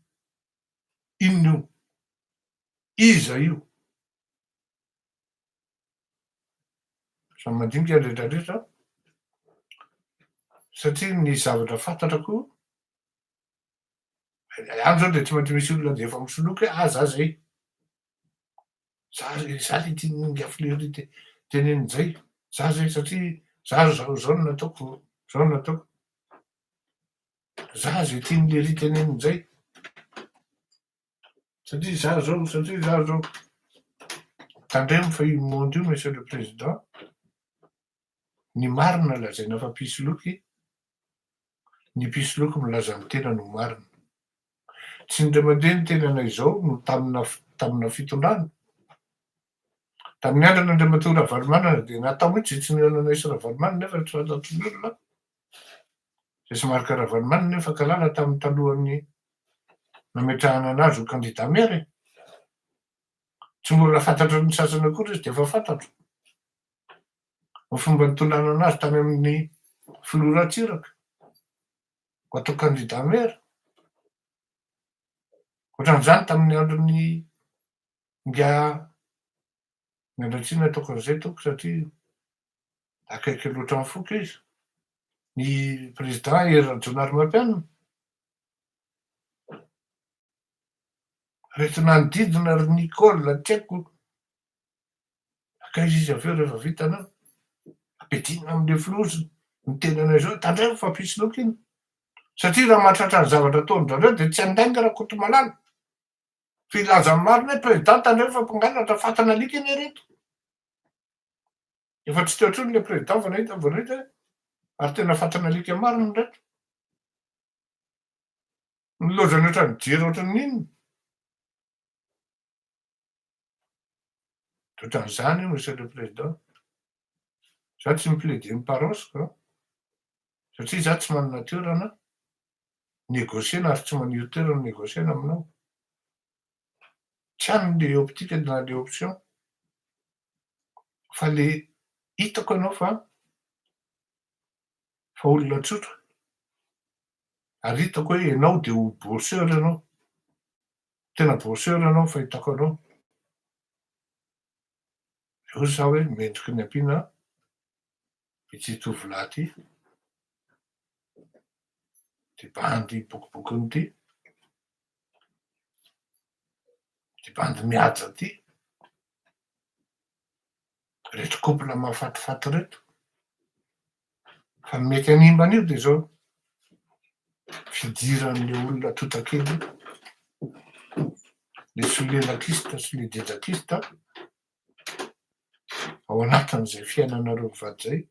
A: Inona io? Iza io? Samy mandinika ny rehetra rehetra satria ny zavatra fantatra koa any zao de tsy maintsy misy olona de efa misoloky hoe ah za zay, za za le tian'ingahy Fleury teneniny zay, za zay satria za zao zao no nataoko, zao no nataoko, za zay tian'i lery teneniny zay. Satria za zao, satria za zao. Tandremo fa io monde io monsieur le président. Ny marina lazaina fa mpisoloky, ny mpisoloky milaza ny tenany ho marina. Tsy indray mandeha ny tenanay izao no tamina tamina fitondrana. Tamin'ny andron'Andriamatoa Ravalomanana dia natao mihitsy izay tsy nihaonanay sy Ravalomanana nefa tsy fantatry ny olona izay sy Marc Ravalomanana nefa kalala tamin'ny talohan'ny nametrahana anazy ho kandida maire e. Tsy mbola fantatry ny sasany akory izy dia efa fantatro. Ny fomba nitondrana anazy tany amin'ny filoha Ratsiraka ho atao kandida maire. Ohatran'izany tamin'ny andron'ny ingahy miala tsiny ataoko an'izay tompoko satria akaiky loatra amin'ny foko izy, ny président Hery Rajaonarimampianina. Reto nanodidina ry Nicole, tsy haiko Nankaiza izy avy eo rehefa vita anao? Ampidinina amin'ilay filoha ny tenanay izao, tandremo fa mpisoloky iny. Satria raha mahatratra ny zavatra ataon-dRareo dia tsy handainga Rakotomalala. Fa hilaza ny marina hoe président tandremo fa mpangalatra, fatin'alika anie ireto. Efa tsy teo intsony ilay président vao nahita vao nahita hoe ary tena fatin'alika marina ireto. Nilaozany ohatran'ny jery ohatran'ny inona. Ohatran'izany io Monsieur le Président. Za tsy mi-plaider ny paroisse an, satria za tsy manana toerana négocier-na ary tsy maniry toerana négocier-na aminao. Tsy any le optique na le option fa le hitako ianao fa fa olona tsotra ary hitako hoe ianao de ho bosseur ianao. Tena bosseur ianao ny fahitako anao. Dia hoy za hoe mendriky ny ampiana ity tovolahy ity, ity bandy bokobokony ity, ity bandy mihaja ity, reto couple mahafatifaty reto. Fa ny mety hanimba an'io dia izao, fidiran'le olona tontakely, le solelakista sy le jejakista ao anatin'izay fiainanareo mivady izay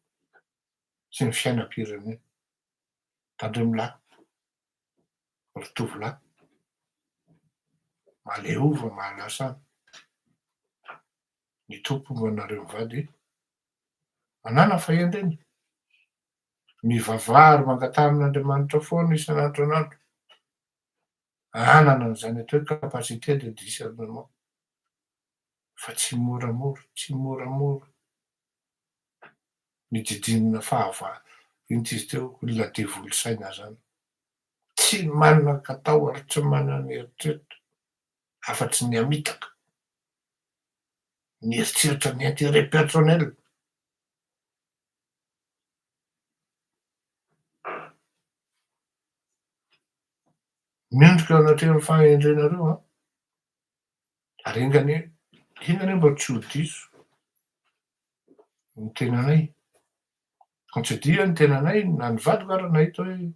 A: sy ny fiainam-pirenena. Tandremo lahy, ry tovolahy, mahaleova mahalasa any, ny Tompo homba anareo mivady. Manàna fahendrena. Mivavaha ary mangataha amin'Andriamanitra foana isan'andro isan'andro. Hanana an'izany atao hoe capacité de discernement. Fa tsy moramora, tsy moramora ny didinina fahavalo. Inona izy teo? Olona devoly saina zany. Tsy manan-katao ary tsy manana eritreritra afa-tsy ny hamitaka. Ny eritreritra ny intérêt personnel. Miondrika eo anatrehan'ny fahendrenareo an. Ary enga anie, enga anie mba tsy ho diso ny tenanay. Quand je dis ny tenanay, na ny vadiko ary nahita hoe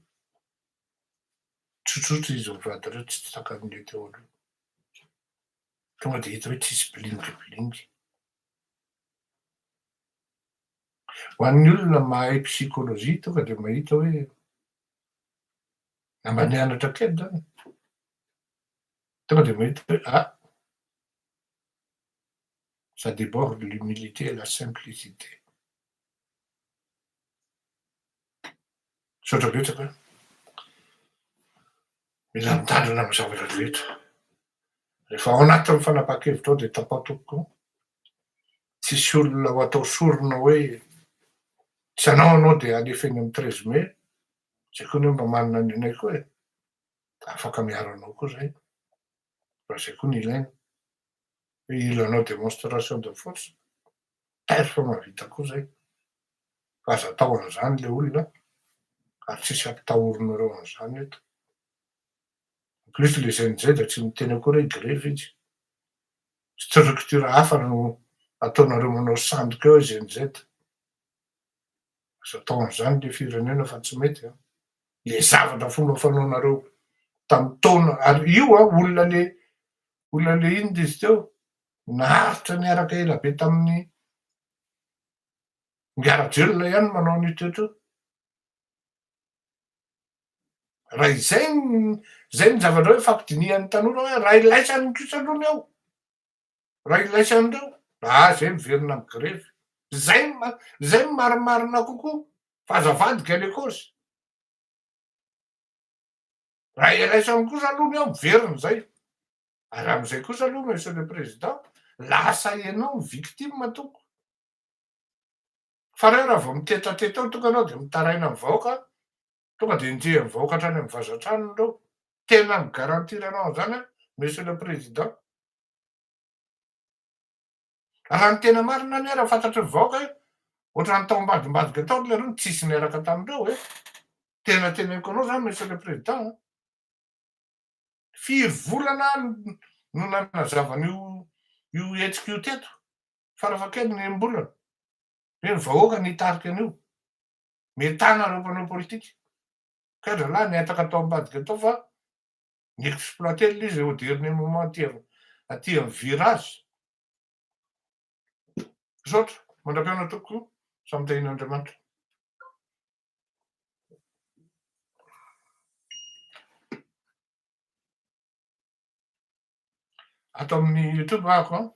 A: tsotsotra izy mivady ireo, tsy takan'ilay teo aloha. Tonga dia hita hoe tsisy bling bling. Ho an'ny olona mahay psychologie tonga dia mahita hoe na mba nianatra kely zany, tonga dia mahita hoe ah, ça déborde l'humilité et la simplicité. Misaotra betsaka. Mila mitandrina amin'ny zavatra rehetra. Rehefa ao anatin'ny fanapahan-kevitra ao dia tapaho tompoko. Tsisy olona ho atao sorona hoe tsy anao anao dia alefa eny amin'ny treize mai. Zay koa anie mba manana ny anay koa e. Afaka miaro anao koa zay. Fa zay koa no ilaina. Hoe ilanao démonstration de force. Tairo fa mahavita koa zay. Fa aza atao an'izany le olona ary tsisy ampitahorinareo an'izany eto. En plus le GNZ dia tsy miteny akory hoe grevy izy. Structure hafa no ataonareo manao sandoka eo GNZ. Aza atao an'izany le firenena fa tsy mety an. Le zavatra fomba fanaonareo tamin'ny taona ary io an olona le olona le inona izy teo naharitra niaraka ela be tamin'ny. Ingahy Rajoelina ihany no manao an'io toetra io. Raha izay izay ny zavatra hoe fampidinihan'ny tanora hoe raha ilaisany kosa aloha ny ao, raha ilaisan'ireo, ah zay miverina amin'ny grevy. Zay zay no marimarina kokoa fa aza avadika le cause. Raha ilaisany kosa aloha ny ao miverina zay. Ary amin'izay kosa aloha monsieur le président, lasa ianao ny victime tompoko. Fa reo raha vao mitetateta eo tonga anao de mitaraina amin'ny vahoaka, tonga de enjehin'ny vahoaka hatrany amin'ny vazan-tranony reo. Tena mi-garantir anao an'izany aho monsieur le président. Raha ny tena marina anie raha fantatry ny vahoaka hoe ohatran'ny tao ambadimbadika tao ry leroa tsisy niaraka tamin'ireo e. Tena teneniko anao zany monsieur le président a. Firy volana no nanazava an'io io hetsika io teto? Farafahakeliny enim-bolana. Hoe ny vahoaka no hitarika an'io. Metana ireo mpanao politika. Kay dralahy nihataka tao ambadika tao fa ni-exploiter ilay izy au dernier moment aty aty amin'ny virage. Misaotra. Mandra-pihaona tompoko. Samy tahian'Andriamanitra. Ato amin'ny youtube ahako an.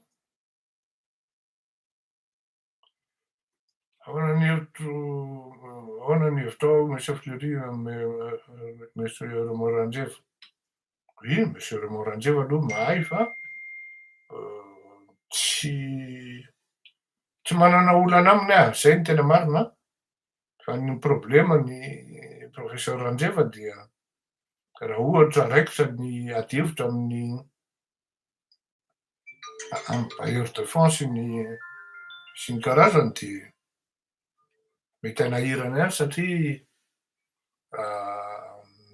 A: Ahoana ny hevitro, ahoana ny hevitrao Monsieur Fleury, Monsieur Raymond Ranjeva? Oui, Monsieur Raymond Ranjeva aloha mahay fa tsy tsy manana olana aminy aho, zay no tena marina an. Fa ny problema ny Professeur Ranjeva dia raha ohatra raikitra ny ady hevitra amin'ny amin'ny bailleur de fonds sy ny sy ny karazany dia mety hanahirana ihany satria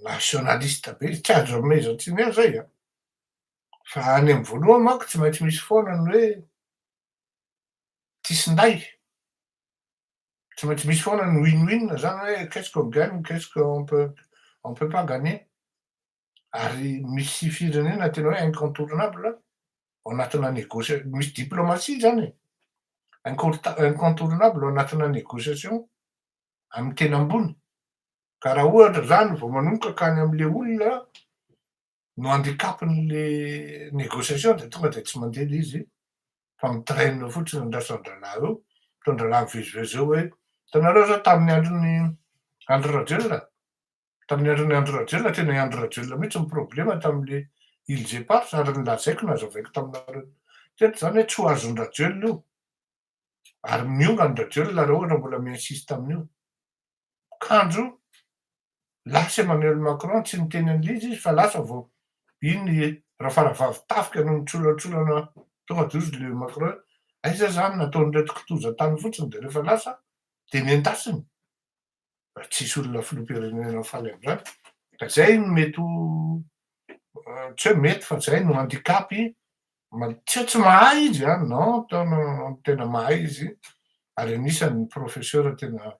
A: nationaliste be izy, tsy azo amezan-tsiny azy zay an! Fa any amin'ny voalohany manko tsy maintsy misy foana ny hoe tisinday, tsy maintsy misy foana ny win-win zany hoe qu'est-ce qu'on gagne, qu'est-ce qu'on peut on peut pas gagner. Ary misy firenena tena hoe incontournable ao anatina négocia-, misy diplomatie zany e, inconta- incontournable ao anatina négociation amin'ny tena ambony. Ka raha ohatra zany vao manomboka ka any am'le olona no handicap-n'le négociation de tonga de tsy mandeha le izy fa mi-traîne eo fotsiny andrasan-drahalahy eo, ataon-drahalahy mivezivezy eo hoe hitanareo zao tamin'ny andron'ny Andry Rajoelina, Tamin'ny andron'i Andry Rajoelina, tena i Andry Rajoelina mihitsy ny problema tamin'le Îles Éparses ary nolazaiko, nazavaiko taminareo teto zany hoe tsy ho azon-dRajoelina io. Ary miongana Rajoelina raha ohatra mbola mi-insiste amin'io. Kanjo lasa Emmanuel Macron tsy niteny an'ilay izy izy fa lasa vao iny Rafaravavy tafika no nitsolatsolana tonga de hozy le Macron hoe aiza zany nataon'ireto kitoza tany fotsiny de rehefa lasa de nendasiny. Tsisy olona filoham-pirenena faly amin'izany. Ka zay no mety ho, tsy hoe mety fa zay no handicap, tsy hoe tsy mahay izy an, non, non, tena mahay izy ary anisan'ny professeur tena,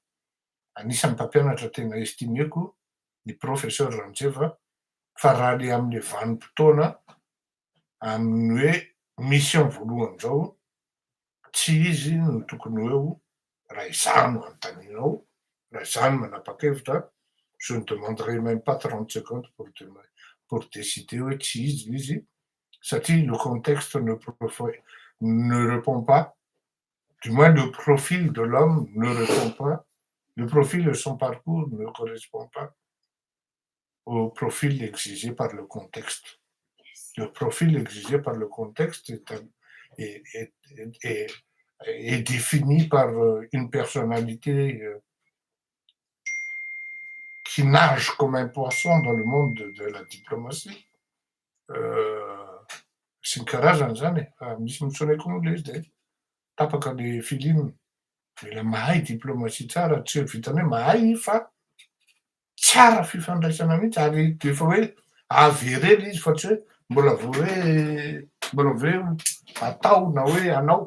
A: anisan'ny mpampianatra tena estimeko ny professeur Ranjeva fa raha le amin'ny vanim-potoana amin'ny hoe mission voalohany zao, tsy izy no tokony ho eo raha izaho no anontanianao, raha izaho no manapa-kevitra, je ne demanderai même pas 30 secondes pour pour décider hoe tsy izy le izy satria le contexte ne ne répond pas, du moins le profil de l'homme ne répond pas, le profil de son parcours ne correspond pas au profil exigé par le contexte. Le profil exigé par le contexte est, est, est, est, est défini par une personnalité qui nage comme un poisson dans le monde de, de la diplomatie. Sy ny karazany zany e. Misy mitsonay koa moa le izy de tapaka le feeling. Mila mahay diplomatie tsara, tsy hoe vitany hoe mahay fa tsara fifandraisana mihitsy ary de efa hoe avéré le izy fa tsy hoe mbola vao hoe mbola vao hoe atao na hoe anao.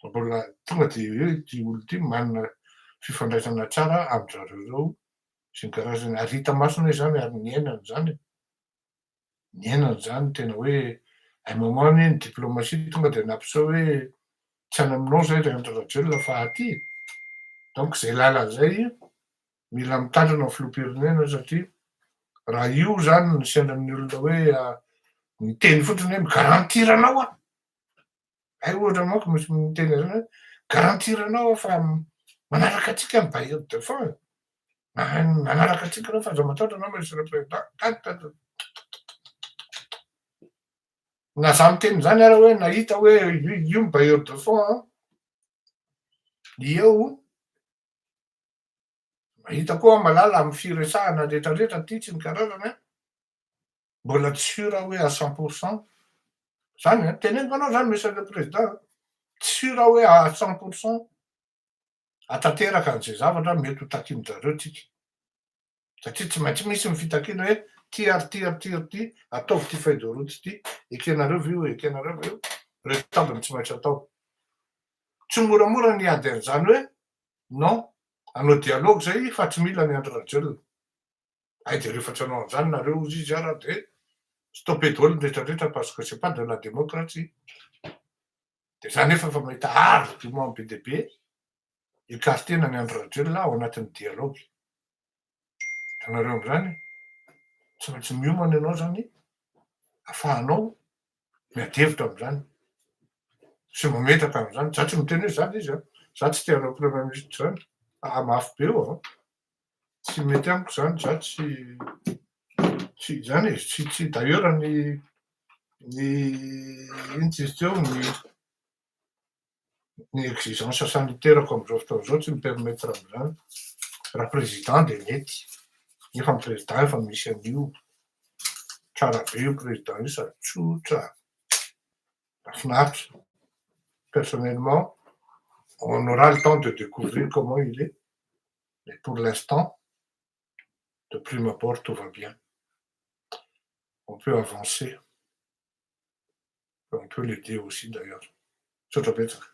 A: Mbola tonga de hoe ty olo ty manana fifandraisana tsara amin-dry zareo reo sy ny karazany ary hita masony hoe zany ary niainany zany e. Niainany zany tena hoe un moment anie ny diplomatie tonga de nampiseho hoe tsy any aminao zay ry Andry Rajoelina fa aty. Donc zay lalana zay mila mitandrina ny filoham-pirenena, satria raha io zany ny sendran'ny olona hoe miteny fotsiny hoe mi-garantir anao a ay, ohatra manko misy miteny zany hoe garantir anao fa manaraka atsika ny bailleur de fonds, manaraka atsika reo fa aza matahotra anao, monsieur le président. Na za miteny zany ara hoe nahita hoe io ny bailleur de fonds a eo, mahita koa malala amy firesahana rehetrarehetra ty tsy ny karazany a, mbola tsy sûr hoe à 100 % zany a. Teneniko anao zany, monsieur le président, tsy sûr hoe à 100 % atanteraka an'izay zavatra mety ho takin'zareo tsika, satria tsy maintsy misy ny fitakina hoe ty ary ty ary ty ary ty, ataovy ty feuille de route ty, ekenareo ve io, ekenareo ve io, reto tambiny tsy maintsy atao. Tsy moramora ny ady an'izany hoe non, anao dialogue zay fa tsy mila ny Andry Rajoelina ay, de rehefa tsy anao an'izany nareo ozy izy ara de stoppé daholo ny rehetrarehetra, parce que c'est pas de la démocratie. De zany efa fa mahita argument be de be écartena ny Andry Rajoelina ao anatin'ny dialogue anareo am'izany. Tsy maintsy miomana ianao zany ahafahanao miadevitra am'izany sy mametraka am'izany. Za tsy miteny hoe zany izy a, za tsy tianao premier ministre zany, mafy be io a, tsy mety amiko zany, za tsy zany e, tsy d'ailleurs ny ino tsy izy teo, ny exigence sanitaire-ko am'izao fotoana zao tsy mi-permettre am'izany. Raha président de mety, nefa ny président efa misy an'io tsara be io président io, sady tsotra, mahafinaritra. Personnellement, on aura le temps de découvrir comment il est, mais pour l'instant, de prime abord, tout va bien, on peut avancer, on peut l'aider aussi d'ailleurs. Tsotra betsaka.